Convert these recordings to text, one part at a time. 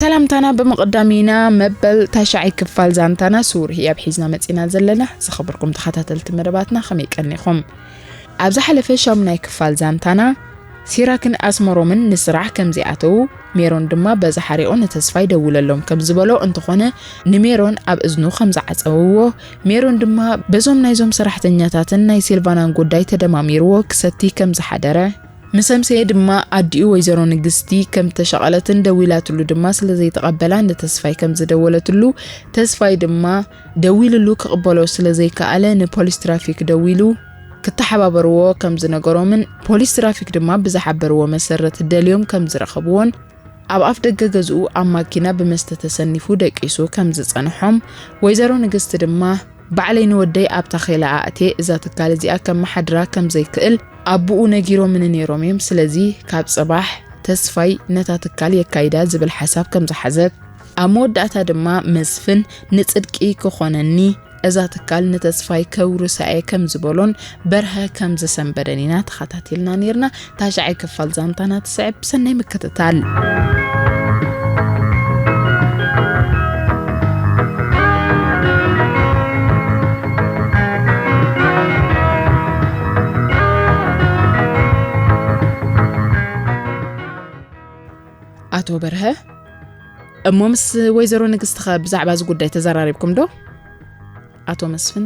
ሰላምታና ብምቕዳም ኢና። መበል ታሽዓይ ክፋል ዛንታና ስውር ህያብ ሒዝና መጺና ዘለና። ዝኸበርኩም ተኸታተልቲ መደባትና፣ ከመይ ቀኒኹም? ኣብ ዝሓለፈ ሻሙናይ ክፋል ዛንታና፣ ሲራክን ኣስመሮምን ንስራሕ ከም ዘይኣተዉ፣ ሜሮን ድማ በዚ ሓሪቑ ንተስፋይ ደውለሎም ከም ዝበሎ፣ እንተኾነ ንሜሮን ኣብ እዝኑ ከም ዝዓጸውዎ፣ ሜሮን ድማ በዞም ናይዞም ሰራሕተኛታትን ናይ ሲልቫናን ጉዳይ ተደማሚርዎ ክሰቲ ከም ዝሓደረ፣ ምስ ኣምሰየ ድማ ኣዲኡ ወይዘሮ ንግስቲ ከም ተሸቐለትን ደዊላትሉ ድማ ስለ ዘይተቐበላ ንተስፋይ ከም ዝደወለትሉ፣ ተስፋይ ድማ ደዊልሉ ክቕበሎ ስለ ዘይከኣለ ንፖሊስ ትራፊክ ደዊሉ ክተሓባበርዎ ከም ዝነገሮምን ፖሊስ ትራፊክ ድማ ብዝሓበርዎ መሰረት ደልዮም ከም ዝረኸብዎን ኣብ ኣፍ ደገ ገዝኡ ኣብ ማኪና ብመስተ ተሰኒፉ ደቂሱ ከም ዝጸንሖም፣ ወይዘሮ ንግስቲ ድማ ባዕለይ ንወደይ ኣብ ታኼላ ኣእትየ እዛ ትካል እዚኣ ከመሓድራ ከም ዘይክእል ኣቡኡ ነጊሮምኒ ነይሮም እዮም። ስለዚ ካብ ጽባሕ ተስፋይ ነታ ትካል የካይዳ ዝብል ሓሳብ ከም ዝሓዘት፣ ኣብ መወዳእታ ድማ መስፍን ንጽድቂ ክኾነኒ እዛ ትካል ንተስፋይ ከውርሳ እየ ከም ዝበሎን በርሀ ከም ዝሰንበደን ኢና ተኸታቲልና ነይርና። ታሽዓይ ክፋል ዛንታና ትስዕብ። ሰናይ ምክትታል። ኣቶ በርሀ፣ እሞ ምስ ወይዘሮ ንግስቲ ኸ ብዛዕባ እዚ ጉዳይ ተዘራሪብኩም ዶ? ኣቶ መስፍን፣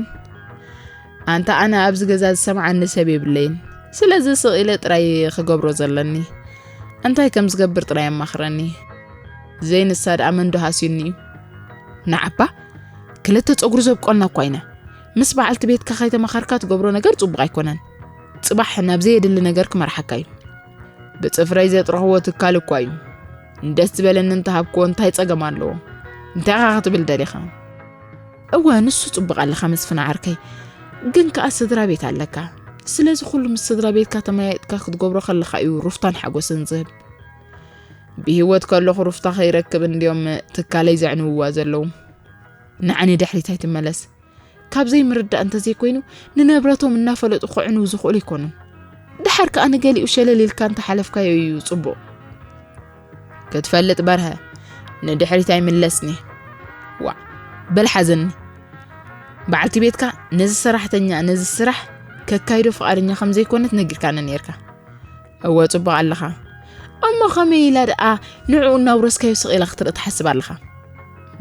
ኣንታ ኣነ ኣብዚ ገዛ ዝሰምዓኒ ሰብ የብለይን። ስለዚ ስቕ ኢለ ጥራይ ክገብሮ ዘለኒ። እንታይ ከም ዝገብር ጥራይ ኣማኽረኒ። ዘይንሳ ደኣ መን ዶ ሃስዩኒ እዩ? ንዓባ፣ ክልተ ጸጉሪ ዘብቆልና እኳ ኢና። ምስ በዓልቲ ቤትካ ከይተማኸርካ ትገብሮ ነገር ጽቡቕ ኣይኮነን። ጽባሕ ናብ ዘየድሊ ነገር ክመርሓካ እዩ። ብጽፍረይ ዘጥረኽዎ ትካል እኳ እዩ። ንደስ ዝበለኒ እንተሃብክዎ እንታይ ጸገም ኣለዎ? እንታይ ኢኻ ክትብል ደሊኻ? እወ፣ ንሱ ጽቡቕ ኣለኻ መስፍን ዓርከይ። ግን ከኣ ስድራ ቤት ኣለካ። ስለዚ ኩሉ ምስ ስድራ ቤትካ ተመያይጥካ ክትገብሮ ከለኻ እዩ ሩፍታን ሓጎስን ዝህብ። ብህይወት ከለኹ ሩፍታ ከይረክብ እንድዮም ትካለይ ዘዕንውዋ ዘለዉ። ንዓኒ ድሕሪት ኣይትመለስ። ካብ ዘይምርዳእ እንተዘይኮይኑ፣ ንንብረቶም እናፈለጡ ክዕንዉ ዝኽእሉ ኣይኮኑን። ደሓር ከኣ ንገሊኡ ሸለል ኢልካ እንተሓለፍካዮ እዩ ጽቡቕ። ክትፈልጥ በርሀ፣ ንድሕሪት ኣይምለስኒ። ዋዕ፣ በል ሓዘኒ። በዓልቲ ቤትካ ነዚ ሰራሕተኛ፣ ነዚ ስራሕ ከካይዶ ፍቓደኛ ከም ዘይኮነት ነጊርካኒ ነይርካ። እወ፣ ጽቡቕ ኣለኻ። እሞ ከመይ ኢላ ደኣ ንዕኡ እናውረስካዮ ስቕ ኢላ ክትርኢ ትሓስብ ኣለኻ?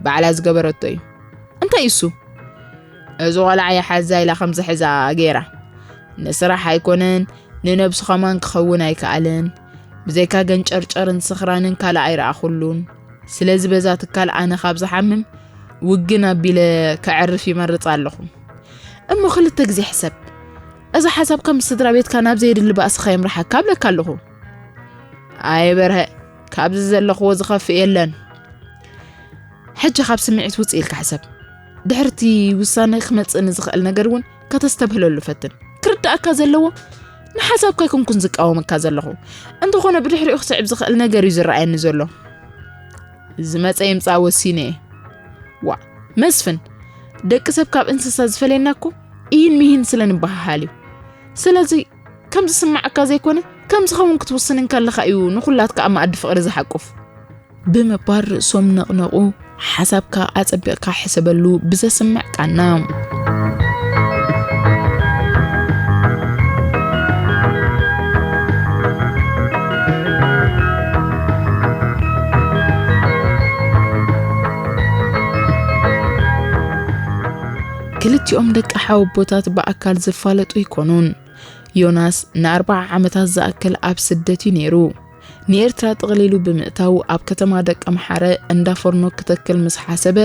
ባዕላ ዝገበረቶ እዩ። እንታይ እሱ? እዚ ቆልዓ ይሓዛ ኢላ ከም ዝሕዛ ገይራ። ንስራሕ ኣይኮነን፣ ንነብሱ ኸማን ክኸውን ኣይከኣልን። ብዘይካ ገንጨርጨርን ስኽራንን ካልእ ኣይረኣኹሉን። ስለዚ በዛ ትካል ኣነ ካብ ዝሓምም ውግን ኣቢለ ከዕርፍ ይመርጽ ኣለኹ። እሞ ክልተ ግዜ ሕሰብ። እዚ ሓሳብካ ምስ ስድራ ቤትካ ናብ ዘየድሊ ባእሲ ከየምርሓካ እብለካ ኣለኹ። ኣየ በርሀ፣ ካብዚ ዘለኽዎ ዝኸፍእ የለን። ሕጂ ካብ ስምዒት ውጽእ ኢልካ ሕሰብ። ድሕርቲ ውሳነ ክመጽእ ንዝኽእል ነገር እውን ከተስተብህለሉ ፈትን። ክርዳእካ ዘለዎ፣ ንሓሳብካ ኣይኮንኩን ዝቃወመካ ዘለኹ። እንተኾነ ብድሕሪኡ ክስዕብ ዝኽእል ነገር እዩ ዝረኣየኒ ዘሎ። ዝመጸ ይምጻእ ወሲነ እየ። ዋእ፣ መስፍን፣ ደቂ ሰብ ካብ እንስሳ ዝፈልየና እኮ ኢሂን ሚሂን ስለ ንበሃሃል እዩ። ስለዚ ከም ዝስምዓካ ዘይኮነ፣ ከም ዝኸውን ክትውስን እንከለኻ እዩ ንኹላትካ ኣብ መኣዲ ፍቕሪ ዝሓቁፍ። ብምባል ርእሶም ነቕነቑ። ሓሳብካ ኣጸቢቕካ ሕሰበሉ ብዘስምዕ ቃና። ክልቲኦም ደቂ ሓወቦታት ብኣካል ዝፋለጡ ኣይኮኑን። ዮናስ ንኣርብዓ ዓመታት ዝኣክል ኣብ ስደት እዩ ነይሩ። ንኤርትራ ጥቕሊሉ ብምእታው ኣብ ከተማ ደቀምሓረ እንዳ ፎርኖ ክተክል ምስ ሓሰበ፣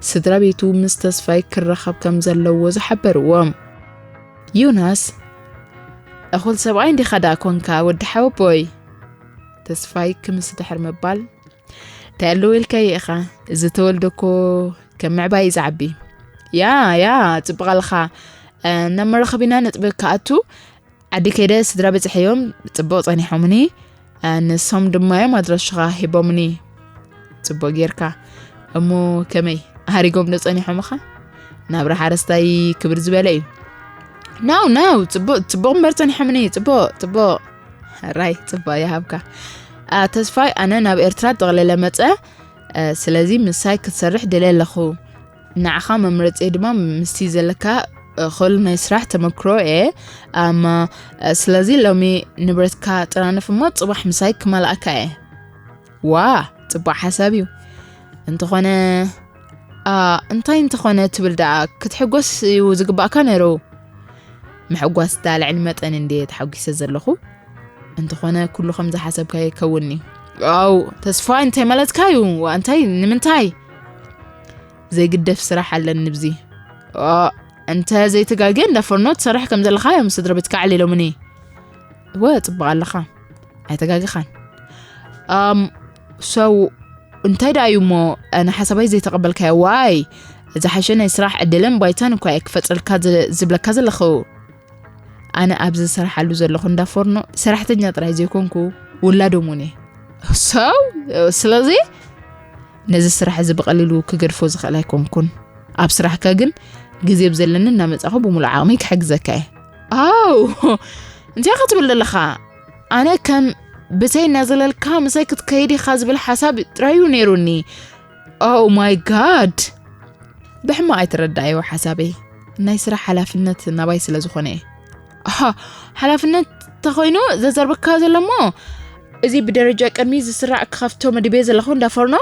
ስድራ ቤቱ ምስ ተስፋይ ክራኸብ ከም ዘለዎ ዝሓበርዎ። ዮናስ፣ እኹል ሰብኣይ እንዲኻ ደኣ ኮንካ ወዲ ሓወቦይ? ተስፋይ ክምስ ድሕር ምባል፣ እንታይ ኣለዎ ኢልካዮ ኢኻ? እዚ ተወልደ እኮ ከም ምዕባይ እዩ ዝዓቢ። ያ፣ ያ፣ ጽቡቕ ኣለኻ። እ፣ ናብ መራኸቢና ነጥቢ ክኣቱ ዓዲ ከይደ ስድራ በጺሐዮም፣ ጽቡቕ ጸኒሖምኒ። እ፣ ንሶም ድማ እዮም ኣድራሽኻ ሂቦምኒ። ጽቡቕ ጌርካ። እሞ ከመይ? ሃሪጎም ዶ ጸኒሖምኻ? ናብራ ሓረስታይ ክብር ዝበለ እዩ። ናው፣ ናው፣ ጽቡቕ፣ ጽቡቕ እምበር ጸኒሖምኒ። ጽቡቕ፣ ጽቡቕ። ሕራይ፣ ጽቡቕ ይሃብካ። እ፣ ተስፋይ፣ ኣነ ናብ ኤርትራ ጠቕለለ መጸ፣ ስለዚ ምሳይ ክትሰርሕ ደልየ ኣለኹ። ንዓኻ መምረፂ ድማ ምስቲ ዘለካ ክእሉ ናይ ስራሕ ተመክሮ እየ። ኣማ ስለዚ ሎሚ ንብረትካ ጥራንፍ እሞ ፅባሕ ምሳይ ክመልኣካ እየ። ዋ፣ ፅቡቅ ሓሳብ እዩ። እንተኾነ እንታይ እንተኾነ ትብል ደኣ? ክትሕጎስ እዩ ዝግባእካ ነይሩ። ምሕጓስ ዳ ልዕሊ መጠን እንድየ ተሓጒሰ ዘለኹ። እንተኾነ ኩሉ ከም ዝሓሰብካዮ ይከውንኒ። ኣው ተስፋ እንታይ ማለትካ እዩ? እንታይ ንምንታይ? ዘይግደፍ ስራሕ ኣለኒ ብዚ። እንተ ዘይተጋግየ እንዳ ፈርኖ ትሰርሕ ከም ዘለኻ እዮም ስድራ ቤትካ ኣዕሊሎምኒ። እወ ጽቡቕ ኣለኻ፣ ኣይተጋግኻን። ኣም ሰው እንታይ ደኣ እዩ እሞ ንሓሳባይ ዘይተቐበልካዮ? ዋይ፣ ዝሓሸ ናይ ስራሕ ዕድልን ባይታን እኳ እየ ክፈጥረልካ ዝብለካ ዘለኹ። ኣነ ኣብዚ ዝሰርሓሉ ዘለኹ እንዳ ፎርኖ ሰራሕተኛ ጥራይ ዘይኮንኩ ውላዶም እውን እየ። ሰው ስለዚ ነዚ ስራሕ እዚ ብቐሊሉ ክገድፎ ዝኽእል ኣይኮንኩን። ኣብ ስራሕካ ግን ግዜ ብዘለኒ እናመጻኹ ብምሉእ ዓቕመይ ክሕግዘካ እየ። ኣው እንታይ ክትብል ዘለኻ? ኣነ ከም ብተይ እናዘለልካ ምሳይ ክትከይድ ኢኻ ዝብል ሓሳብ ጥራዩ ነይሩኒ። ኦ ማይ ጋድ! ብሕማቕ ኣይትረዳእዮ ሓሳበይ። ናይ ስራሕ ሓላፍነት ናባይ ስለ ዝኾነ እየ። ኣሃ፣ ሓላፍነት ተኾይኑ ዘዘርበካ ዘሎ እሞ፣ እዚ ብደረጃ ቅድሚ ዝስራዕ ክኸፍቶ መድብየ ዘለኹ እንዳ ፎርኖ፣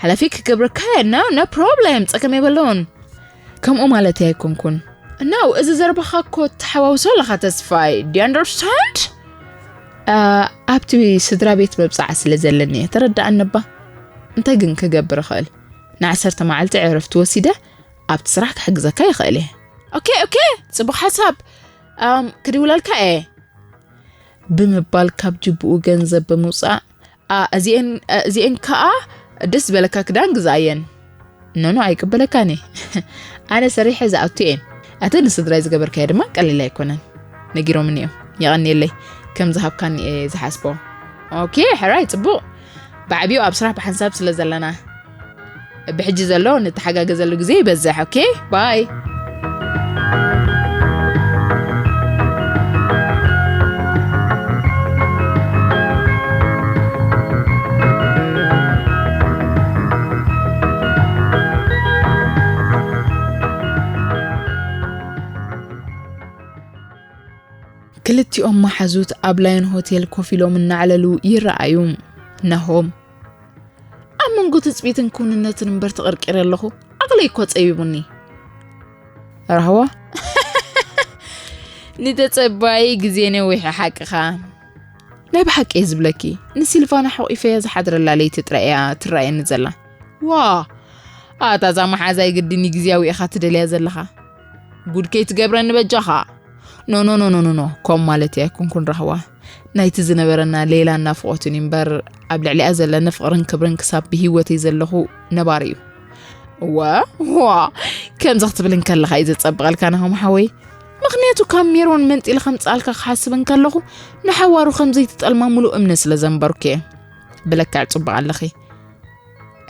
ሓላፊ ክገብረካ እየ። No፣ no problem፣ ጸገም የብሉን። ከምኡ ማለት ኣይኮንኩን። No፣ እዚ ዘረባኻ እኮ ተሓዋውሶ ኣለኻ ተስፋይ። Do you understand? ኣብቲ ስድራ ቤት መብጻዓ ስለ ዘለኒ እየ። ተረዳኣኒ እባ። እንታይ ግን ክገብር እኽእል? ንዓሰርተ መዓልቲ ዕረፍቲ ወሲደ ኣብቲ ስራሕ ክሕግዘካ ይኽእል እየ። ኦኬ፣ ኦኬ፣ ጽቡቕ ሓሳብ። ኣም፣ ክድውለልካ እየ። ብምባል ካብ ጅብኡ ገንዘብ ብምውጻእ፣ ኣ፣ እዚኤን፣ እ፣ እዚኤን ከኣ ደስ ዝበለካ ክዳን ግዛኣየን። ኖኖ፣ ኣይቅበለካን እየ። ኣነ ሰሪሐ ዝኣቱ እየን። እቲ ንስድራይ ዝገበርካዮ ድማ ቀሊል ኣይኮነን። ነጊሮምኒ እዮም። የቐንየለይ። ከም ዝሃብካኒ እየ ዝሓስቦ። ኦኬ፣ ሕራይ፣ ጽቡቕ። ብዓብዩ ኣብ ስራሕ ብሓንሳብ ስለ ዘለና። ብሕጂ ዘሎ ንተሓጋገዘሉ ግዜ ይበዝሕ። ኦኬ፣ ባይ። ክልቲኦም መሓዙት ኣብ ላዮን ሆቴል ኮፍ ኢሎም እናዕለሉ ይረኣዩ። ናሆም፣ ኣብ መንጎ ትጽቢትን ክውንነትን እምበር ተቐርቂረ ኣለኹ። ዓቕለይ እኮ ጸቢቡኒ። ራህዋ፣ ንተጸባዪ ግዜ ነዊሑ ሓቅኻ። ናይ ብሓቂ እየ ዝብለኪ፣ ንሲልቫና ሓቂፈያ ዝሓድረላ ለይቲ ጥራይ እያ ትረኣየኒ ዘላ። ዋ፣ ኣታ እዛ መሓዛይ ግድን እዩ ግዝያዊ ኢኻ ትደልያ ዘለኻ። ጉድ ከይትገብረኒ በጃኻ። ኖ፣ ኖ፣ ኖ፣ ኖ፣ ኖ፣ ኖ፣ ከም ማለት እያ ኣይኮንኩን ራህዋ። ናይቲ ዝነበረና ሌላን ናፍቖትን እዩ እምበር፣ ኣብ ልዕሊኣ ዘለኒ ፍቕርን ክብርን ክሳብ ብህይወተይ ዘለኹ ነባሪ እዩ። ዋ፣ ዋ፣ ከምዚ ክትብል እንከለኻ እዩ ዘጸብቐልካ ናሆም ሓወይ። ምኽንያቱ ካብ ሜሮን መንጢለ ከምጽኣልካ ክሓስብ እንከለኹ፣ ንሓዋሩ ከም ዘይትጠልማ ምሉእ እምነት ስለ ዘንበርኩ እየ። ብለክዕ ጽቡቕ ኣለኺ።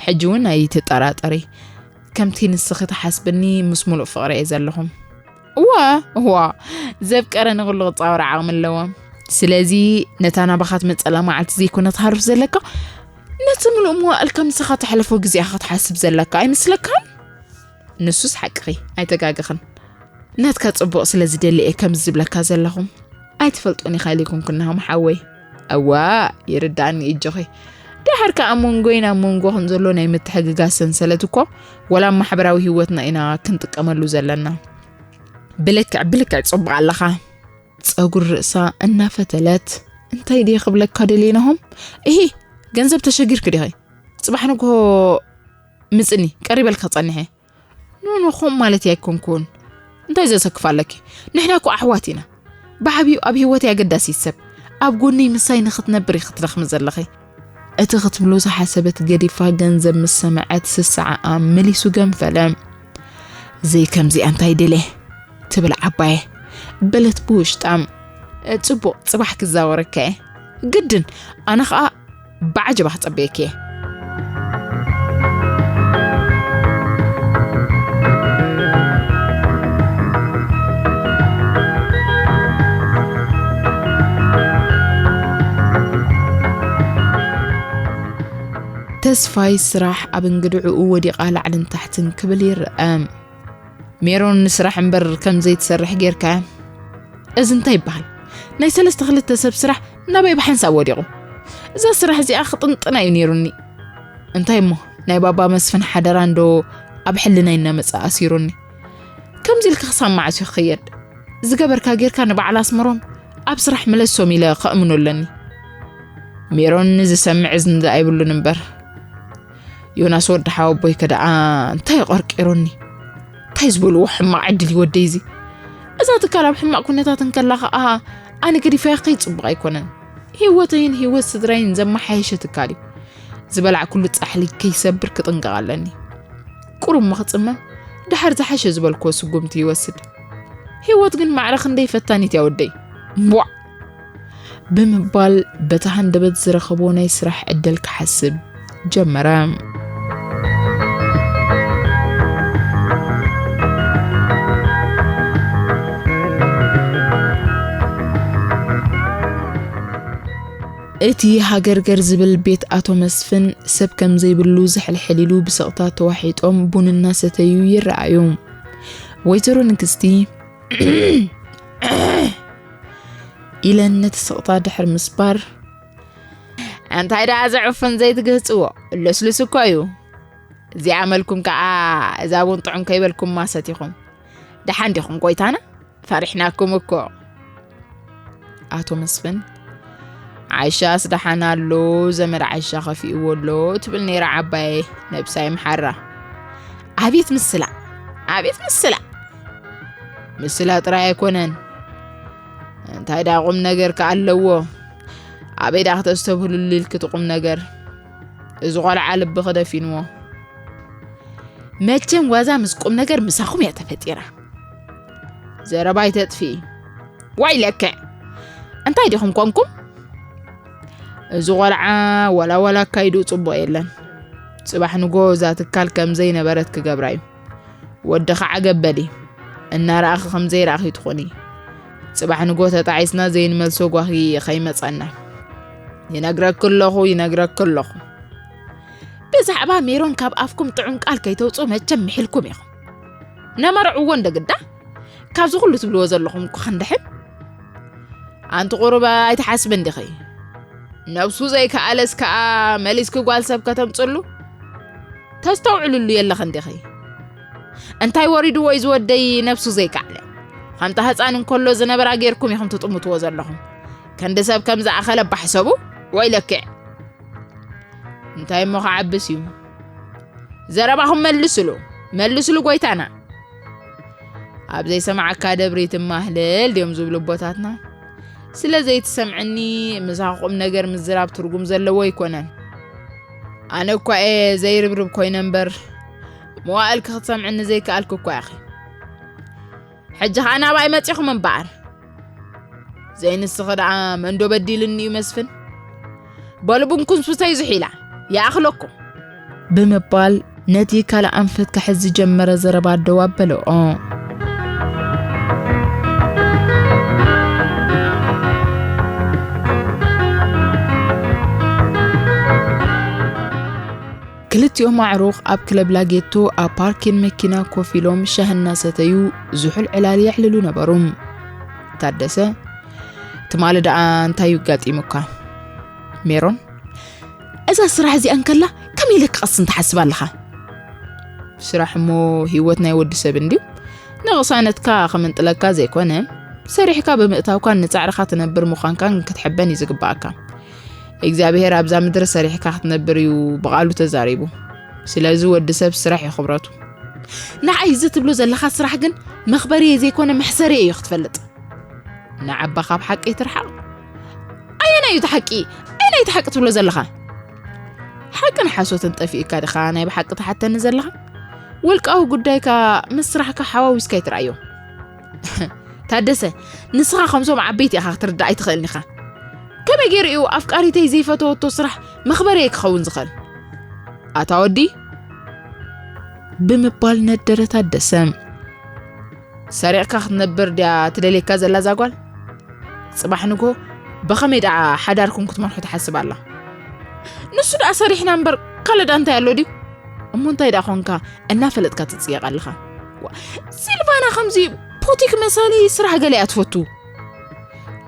ሕጂ እውን ኣይትጠራጠሪ። ከምቲ ንስኺ ትሓስብኒ ምስ ሙሉእ ፍቕሪ እየ ዘለኹ። እዋ፣ እዋ፣ ዘፍቀረ ንኹሉ ክጻወር ዓቕሚ ኣለዎ። ስለዚ ነታ ናባኻ ትመጸላ መዓልቲ ዘይኮነ ትሃርፍ ዘለካ፣ ነቲ ምሉእ መዋእልካ ምሳኻ ተሕልፎ ግዜኻ ክትሓስብ ዘለካ ኣይመስለካን? ንሱስ ሓቅኺ፣ ኣይተጋግኽን። ናትካ ጽቡቕ ስለ ዝደሊ እየ ከምዚ ዝብለካ ዘለኹ። ኣይትፈልጦን ኢኻ ኢለ ኣይኮንኩን ናሆም ሓወይ። እዋ፣ ይርዳእኒ እጆኺ። ደሓር ከኣ ኣብ መንጎይን ኣብ መንጎኽን ዘሎ ናይ ምትሕግጋዝ ሰንሰለት እኮ፣ ወላ ኣብ ማሕበራዊ ህይወትና ኢና ክንጥቀመሉ ዘለና። ብልክዕ፣ ብልክዕ ጽቡቕ ኣለኻ። ጸጉሪ ርእሳ እናፈተለት፣ እንታይ ድየ ክብለካ ደልየ ናሆም? እሂ፣ ገንዘብ ተሸጊርኪ ዲኺ? ጽባሕ ንግሆ ምጽኒ፣ ቀሪበልካ ጸኒሐ። ኖ፣ ኖ፣ ከምኡ ማለት ኣይኮንኩን። እንታይ ዘሰክፍ ኣለኪ? ንሕና እኮ ኣሕዋት ኢና። ብዓብዩ ኣብ ህይወተይ ኣገዳሲት ሰብ። ኣብ ጎነይ ምሳይ ንኽትነብር ኢኺ ክትደኽሚ ዘለኺ። እቲ ክትብሎ ዝሓሰበት ገዲፋ ገንዘብ ምስ ሰምዐት ስስዓኣ መሊሱ ገንፈለ። "ዘይ ከምዚኣ እንታይ ደልየ?" ትብል ዓባየ በለት ብውሽጣ። "ጽቡቕ፣ ጽባሕ ክዛወረካ እየ። ግድን፣ ኣነ ኸኣ ብዓጀባ ክጸበየኪ እየ።" ተስፋይ ስራሕ ኣብ እንግድዕኡ ወዲቓ ላዕልን ታሕትን ክብል ይረአ። ሜሮን ንስራሕ እምበር ከም ዘይትሰርሕ ጌርካያ። እዚ እንታይ ይበሃል? ናይ ሰለስተ ክልተ ሰብ ስራሕ ናበይ ብሓንሳብ ወዲቑ? እዛ ስራሕ እዚኣ ክጥንጥና እዩ ነይሩኒ። እንታይ እሞ ናይ ባባ መስፍን ሓደራ እንዶ ኣብ ሕልናይ እናመጸ ኣሲሩኒ። ከምዚ ኢልካ ክሳብ መዓስ እዩ ክኸየድ? ዝገበርካ ጌርካ ንበዓል ኣስመሮም ኣብ ስራሕ ምለሶም ኢለ ከእምኖ ኣለኒ። ሜሮን ንዝሰምዕ እዝኒ ኣይብሉን እምበር። ዮናስ ወዲ ሓወቦይ ከደኣ እንታይ ቆርቂሩኒ? እንታይ ዝበልዎ ሕማቕ ዕድል እዩ ወደይ እዚ። እዛ ትካል ኣብ ሕማቕ ኩነታት እንከላ ኸኣ ኣነ ገዲፈያ ከይድ ጽቡቕ ኣይኮነን። ህይወተይን ህይወት ስድራይን ዘመሓየሸ ትካል እዩ። ዝበላዕኩሉ ጻሕሊ ከይሰብር ክጥንቀቕ ኣለኒ። ቁሩብ ምኽጽመም፣ ድሓር ዝሓሸ ዝበልክዎ ስጉምቲ ይወስድ። ህይወት ግን ማዕረ ክንደይ ፈታኒት እያ ወደይ። ቧዕ! ብምባል በቲ ሃንደበት ዝረኸቦ ናይ ስራሕ ዕድል ክሓስብ ጀመረ። እቲ ሃገርገር ዝብል ቤት ኣቶ መስፍን ሰብ ከም ዘይብሉ ዝሕልሕል ኢሉ ብስቕታ ተዋሒጦም ቡን እናሰተዩ ይረኣዩ። ወይዘሮ ንግስቲ ኢለን ነቲ ስቕታ ድሕር ምስባር፣ እንታይ ደኣ ዘዕፍን ዘይትግህጽዎ? ልስሉስ እኮ እዩ። እዚኣ መልኩም ከኣ እዛ ቡን ጥዑም ከይበልኩማ ሰቲኹም። ደሓን ዲኹም ጎይታና? ፈሪሕናኩም እኮ። ኣቶ መስፍን፣ ዓይሻስ ደሓን ኣሎ፣ ዘመድ ዓይሻ ከፊእዎ ኣሎ ትብል ነይራ ዓባየይ፣ ነብሳ ይምሓራ። ኣቤት ምስላ፣ ኣቤት ምስላ። ምስላ ጥራይ ኣይኮነን፣ እንታይ ደኣ ቁም ነገር ከ ኣለዎ? ኣበይ ደኣ ክተስተብህሉሉ ኢልኪ እቲ ቁም ነገር? እዚ ቆልዓ ልብኺ ደፊንዎ። መቸም ዋዛ ምስ ቁም ነገር ምሳኹም እያ ተፈጢራ። ዘረባ ኣይተጥፍኢ። ዋይ ለክዕ! እንታይ ዲኹም ኮንኩም? እዚ ቆልዓ ዋላ ዋላ ኣካይድኡ ጽቡቕ የለን። ጽባሕ ንጎ እዛ ትካል ከም ዘይነበረት ክገብራ እዩ። ወዲ ኸዓ ገበሊ እናረኣኺ ከም ዘይረኣኺ ትኾኒ። ጽባሕ ንጎ ተጣዒስና ዘይንመልሶ ጓሂ ኸይመጸና። ይነግረኪ ኣለኹ፣ ይነግረኪ ኣለኹ። ብዛዕባ ሜሮን ካብ ኣፍኩም ጥዑም ቃል ከይተውጽኡ መቸም ምሒልኩም ኢኹም። ነመርዕዎ እንደ ግዳ ካብዚ ኩሉ ትብልዎ ዘለኹም እኮ ክንድሕን። ኣንቲ ቁሩብ ኣይትሓስብን ዲኺ? ነብሱ ዘይከኣለስ ከኣ መሊስኪ ጓል ሰብ ከተምጽሉ? ተስተውዕልሉ የለኽን ዲኺ? እንታይ ወሪድዎ እዩ ዝወደይ ነብሱ ዘይከኣለ? ከምታ ህጻን እንከሎ ዝነበራ ጌርኩም ኢኹም ትጥምትዎ ዘለኹም። ክንዲ ሰብ ከም ዝኣኸለ ባሕሰቡ? ወይለክዕ! እንታይ እሞ ክዓብስ እዩ? ዘረባኹም መልስሉ፣ መልስሉ ጎይታና። ኣብ ዘይሰማዓካ ደብሪ ትማህልል ድዮም ዝብሉ ኣቦታትና። ስለ ዘይትሰምዕኒ ምሳኺ ቁም ነገር ምዝራብ ትርጉም ዘለዎ ኣይኮነን። ኣነ እኳ እየ ዘይርብርብ ኮይነ እምበር፣ መዋእልኪ ክትሰምዕኒ ዘይከኣልኪ እኳ ኢኺ። ሕጂ ኸኣ ናባይ መጺኹም እምበኣር። ዘይንስኺ ደኣ መንዶ በዲልኒ እዩ መስፍን? በሉ ቡንኩም ስተዩ ዝሒላ፣ ይኣኽለኩም። ብምባል ነቲ ካልእ ኣንፈት ክሕዝ ዝጀመረ ዘረባ ደው ኣበለኦ። ክልቲኦም ኣዕሩኽ ኣብ ክለብ ላጌቶ ኣብ ፓርኪን መኪና ኮፍ ኢሎም ሻሂ እናሰተዩ ዝሑል ዕላል የዕልሉ ነበሩ። ታደሰ፣ ትማሊ ደኣ እንታይ እዩ ኣጋጢሙካ? ሜሮን፣ እዛ ስራሕ እዚኣ እንከላ ከመይ ኢለ ክቐስን ትሓስብ ኣለኻ? ስራሕ እሞ ህይወት ናይ ወዲ ሰብ እንድዩ። ንቕሳነትካ ክምንጥለካ ዘይኮነ፣ ሰሪሕካ ብምእታውካን ንጻዕርኻ ትነብር ምዃንካን ክትሕበን እዩ ዝግባኣካ። እግዚኣብሄር ኣብዛ ምድሪ ሰሪሕካ ክትነብር እዩ ብቓሉ ተዛሪቡ። ስለዚ ወዲ ሰብ ስራሕ እዩ ክብረቱ። ንዓይ እዚ ትብሎ ዘለኻ ስራሕ ግን መኽበሪየ ዘይኮነ መሕሰሪየ እዩ ክትፈልጥ። ንዓባ ካብ ሓቂ ትርሓቕ። ኣየናይ እዩ እቲ ሓቂ? ኣየናይ እቲ ሓቂ ትብሎ ዘለኻ? ሓቅን ሓሶትን ጠፊእካ ድኻ ናይ ብሓቂ ትሓተኒ ዘለኻ? ውልቃዊ ጉዳይካ ምስ ስራሕካ ሓዋዊስካ ኣይትርኣዮ። ታደሰ፣ ንስኻ ከምዞም ዓበይቲ ኢኻ ክትርዳእ ኣይትኽእልን ኢኻ። ከመይ ገይሩ እዩ ኣፍቃሪተይ ዘይፈተወቶ ስራሕ መኽበሪየይ ክኸውን ዝኽእል? ኣታ ወዲ፣ ብምባል ነደረ ታደሰ። ሰሪቕካ ክትነብር ድያ ትደልየካ ዘላ እዛ ጓል? ጽባሕ ንግሆ ብኸመይ ደኣ ሓዳርኩም ክትመርሑ ትሓስብ ኣላ? ንሱ ደኣ ሰሪሕና እምበር ካልእ ዳ እንታይ ኣሎ ድዩ? እሞ እንታይ ዳ ኾንካ እናፈለጥካ ትጽየቕ ኣለኻ? ዋ፣ ሲልቫና ከምዚ ፖቲክ መሳሊ ስራሕ ገለ እያ ትፈቱ።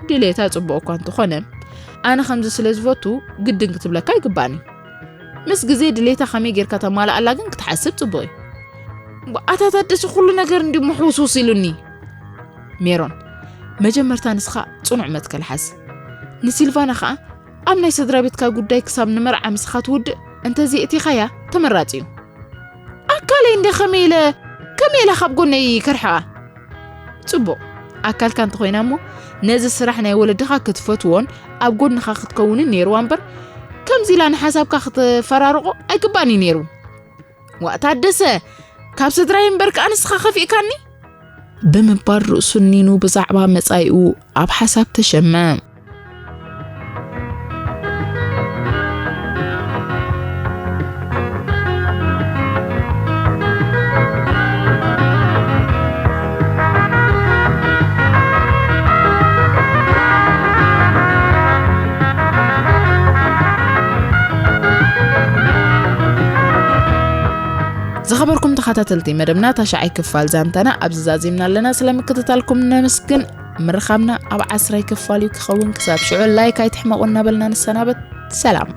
ድሌታ ጽቡቕ እኳ እንተኾነ፣ ኣነ ከምዚ ስለ ዝፈቱ ግድን ክትብለካ ኣይግባእን እዩ። ምስ ግዜ ድሌታ ከመይ ጌርካ ተማልኣላ ግን ክትሓስብ ጽቡቕ እዩ። ኣታ ታደሰ፣ ኩሉ ነገር እንዲ ምሕውስውስ ኢሉኒ። ሜሮን፣ መጀመርታ ንስኻ ጽኑዕ መትከል ሓዝ። ንሲልቫና ኸኣ ኣብ ናይ ስድራ ቤትካ ጉዳይ ክሳብ ንመርዓ ምስኻ ትውድእ እንተዘይእቲኻያ ተመራጺ እዩ። ኣካለይ እንደ ከመይ ኢለ፣ ከመይ ኢለ ካብ ጎነይ ከርሕቓ? ጽቡቕ፣ ኣካልካ እንተኾይና እሞ ነዚ ስራሕ ናይ ወለድኻ ክትፈትዎን ኣብ ጎንኻ ክትከውንን ነይርዋ እምበር፣ ከምዚ ኢላ ንሓሳብካ ክትፈራርቖ ኣይግባእን እዩ ነይሩ። ዋእ ታደሰ፣ ካብ ስድራይ እምበር ከኣ ንስኻ ከፊእካኒ? ብምባል ርእሱ ኒኑ ብዛዕባ መጻኢኡ ኣብ ሓሳብ ተሸመ። ዝኸበርኩም ተኸታተልቲ መደብና፣ ታሽዓይ ክፋል ዛንታና ኣብዚ ዛዚምና ኣለና። ስለ ምክትታልኩም ነመስግን። ምርኻብና ኣብ ዓስራይ ክፋል እዩ ክኸውን። ክሳብ ሽዑ ላይክ ኣይትሕመቑ እናበልና ንሰናበት። ሰላም።